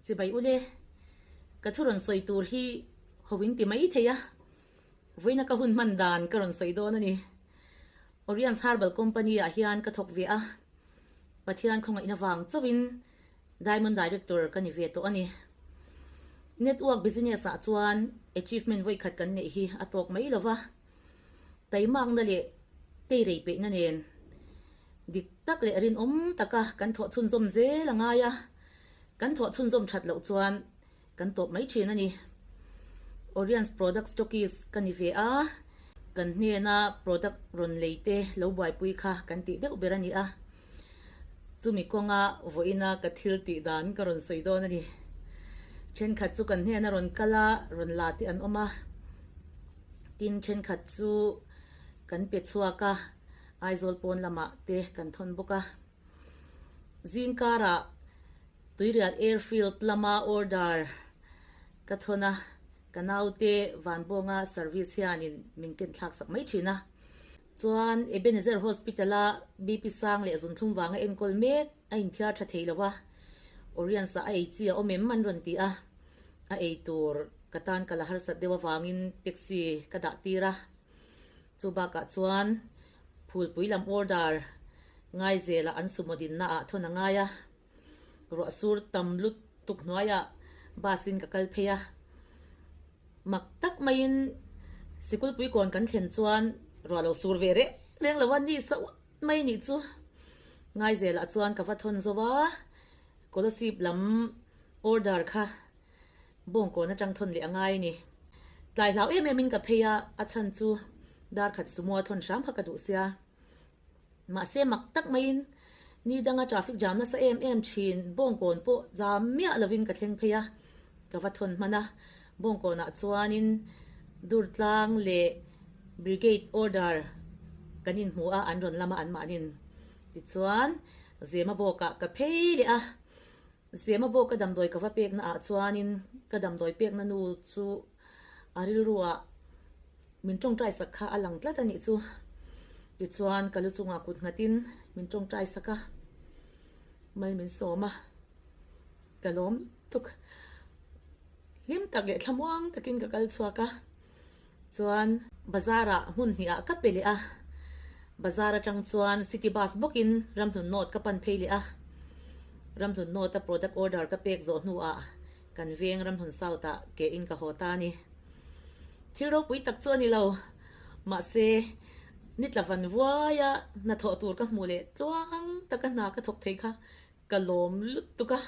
Chibai ule, ka thu rawn sawi tur hi ho in ti mai thei a, vawiina ka hun hman dan ka rawn sawi dawn a ni. Oriens Herbal Company ah hian ka thawk ve a, Pathian khawngaihna vang chauhin Diamond Director ka ni ve tawh a ni. Network business ah chuan achievement vawikhat kan neih hi a tawk mai lo va, taimakna leh teirei peihna nen dik tak leh rinawm taka kan thawh chhunzawm zel a ngai a, kan thawh chhunzawm that loh chuan kan tawp mai thin a ni. Oriens product stockist ka ni ve a, kan hnena product rawn lei te lo buaipui kha kan tih deuh ber a ni a, chumi kawnga vawiina ka thil tih dan ka rawn sawi dawn a ni. Thenkhat chu kan hnena rawn kal a, rawn la te an awm a, tin thenkhat chu kan pe chhuak a, Aizawl pawn lamah te kan thawn bawk a. Zingkarah Tuirial Airfield lama order ka thawn a, ka naute Vanbawnga service hianin min ken thlak sak mai thin a. Chuan Ebenezer Hospital-a BP sang leh zunthlum vanga enkawl mek a inthiar tha thei lo a, Oriens-ah a ei chi a awm em an rawn ti a, a ei tur ka tan ka la harsat deuh avangin taxi ka dah tir a. Chu bakah chuan phulpui lam order Ngaizelah an sumo dinna ah thawn a ngai a, ruah sur tam lut tuk hnuaiah bus in ka kal phei a, mak tak maiin sikulpui kawn kan thlen chuan ruah lo sur ve reng reng lo a, ni sa uat mai nih chu Ngaizelah chuan ka va thawn zo a, Kolasib lam order kha Bawngkawn atang thawn leh a ngai a ni. Tlai hlau em em in ka phei a, a chhan chu dar khat sumo a thawn hram kha ka duh sia. Mahse mak tak maiin ni danga traffic jam nasa em em thin Bawngkawn pawh jam miah lovin ka thleng phei a, ka va thawn hman a. Bawngkawnah chuanin Durtlang leh Brigade order kan inhmu a, an rawn lam a anmahnin. Tichuan Zemabawkah ka phei leh a. Zema bawk ka damdawi ka va pekna ah chuanin ka damdawi pekna nu chu a rilru ah min tawngtai sak kha a lang tlat a nih chu. Tichuan ka lu chungah kut nghatin min tawngtai sak a, mal min sawm a, ka lawm lutuk. Hlim tak leh thlamuang takin ka kal chhuak a, chuan bazar ah hmun hnih ah ka pe leh a, bazar atang chuan city bus bawkin Ramhlun North ka pan phei leh a, Ramhlun North a product order ka pek zawh hnuah kan veng Ramhlun South ah ke in ka haw ta a ni. Thil ropui tak chu a ni lo, mahse nitla van vuaia hnathawh tur ka hmuh leh tluang taka hna ka thawk thei kha ka lawm lutuk a.